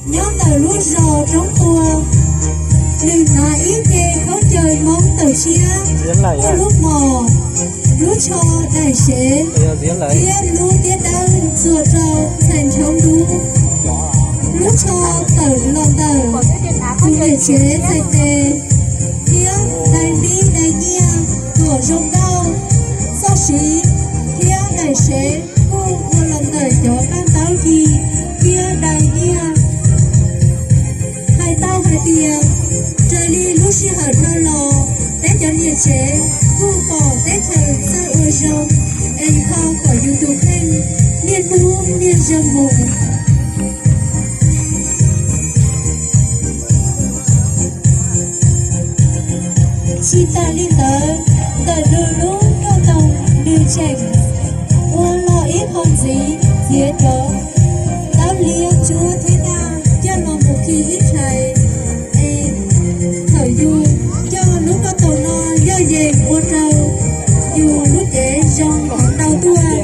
Nyob ntawm lub zos Roob Qhua, nws hnav ib ce khaub ncaws Hmoob tawm tshiab, muaj lub mos, lub tsho daim sev, thiab lub tiab dawb txuas rau txhais ntshoov dub. Lub tsho tawm los ntawm tus niam tsev txhais tes, thiab dai npib dai nyiaj kom zoo nkauj, txoj siv thiab daim sev kuj ua los ntawm cov paj ntaub ci thiab dai nyiaj. Hais tau hais tias, raws li lub sij hawm dhau los, peb cov niam tsev kuj pom teb chaws txawj ua zoo, es kho kom yus tus kheej niaj hnub niaj zoo mus. Tsis tas li ntawd, ntawm nws lub rooj ntoo nws tseem ua los ib qho ntxiv txiav cov taub liab ntsuab thiab daj coj los mus khi ib tshais, es thaum yus coj lub rooj ntoo no yoj yees ua rau yus lub cev zoo heev ntau tuaj.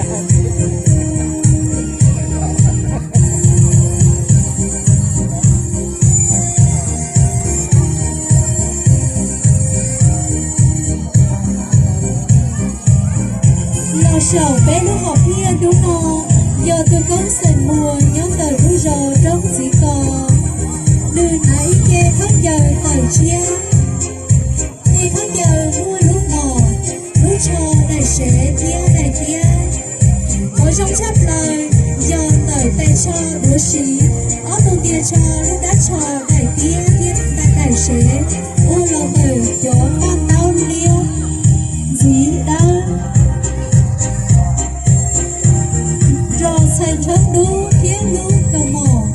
Los saum peb lub hom phiaj hnub no, yog tus koob xeem Muas nyob ntawm lub zos Roob Txiv Kos, nws hnav ib ce khaub ncaws tawm tshiab. Ces khaub ncaws muaj lub mos, lub tsho, daim sev thiab daim tiab. Qhov zoo tshaj plaws yog ntawm tais tsho duav siv, ob tug ntiag tsho, lub dab tsho, daim tiab thiab daim sev ua los ntawm cov paj ntaub liab ntxiv dawb, nrog txhais ntshoov dub thiab lub kaus mom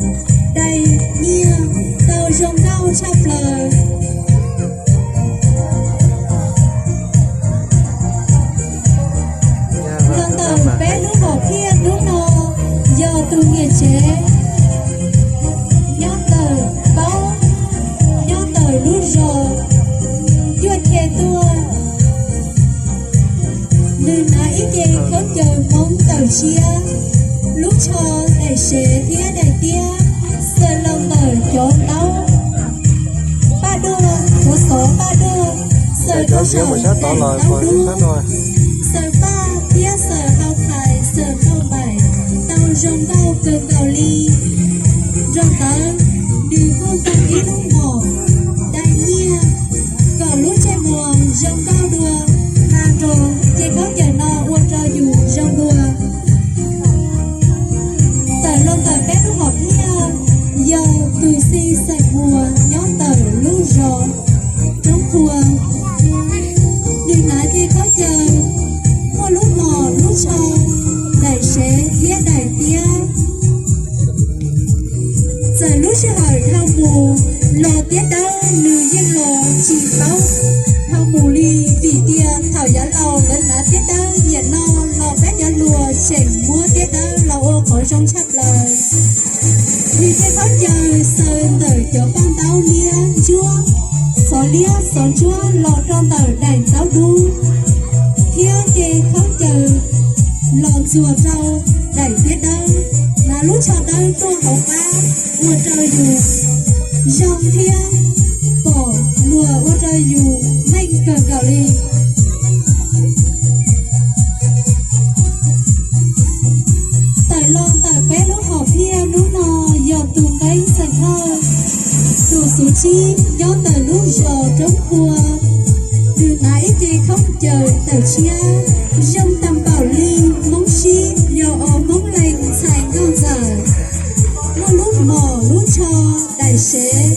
dai nyiaj tau zoo nkauj tshaj plaws. Los ntawm peb lub hom phiaj hnub no yog tus niam tsev nyob ntawm paub, nyob ntawm lub zos Cuaj Che tuaj. Nws hnav ib ce khaub ncaws Hmoob tawm tshiab, lub tsho, daim sev thiab daim tiab xaws los ntawm cov ntaub paj duaj, cov xov paj duaj, xaws rau saum daim ntaub dub, xaws paj thiab xaws hau thais, xaws rau npaim, tau zoo nkauj kawg nkaus li. Nrog ntawd, nws kuj tau ib lub mom dai nyiaj kom lub ntsej muag zoo nkauj dua, hla nrog ce khaub ncaws no ua rau yus zoo dua. Tawm los ntawm peb lub hom phiaj yog tus xib xeem Muas nyob ntawm lub zos Roob Qhua. Nws hnav ce khaub ncaws muaj lub mom, lub tsho, daim sev thiab daim tiab. Txawm lub sij hawm dhau mus los tiab dawb nws yeej los tsis paub dhau mus li, vim tias thaum yav laus lawv hnav tiab dawb, nim no los peb cov hluas tseem muab tiab dawb los ua qhov zoo tshaj plaws. Nws ce khaub ncaws xaws ntawm cov paj ntaub liab ntsuab, xov liab xov ntsuab los rau ntawm daim ntaub dub, thiab ce khaub ncaws los txuas rau daim tiab dawb, hnav lub tsho dawb tuaj hauv qab ua rau yus zoo thiab pom luag ua rau yus meej kawg nkaus li. Tawm los ntawm peb lub hom phiaj hnub no yog tus nqeeb xeem Hawj, tus xuv tsib nyob ntawm lub zos Roob Qhua. Nws hnav ib ce khaub ncaws tawm tshiab, zoo tag npaum li Hmoob Sib, yog os Hmoob Lees txhais nkauj ntxawm, muaj lub mom, lub tsho, daim sev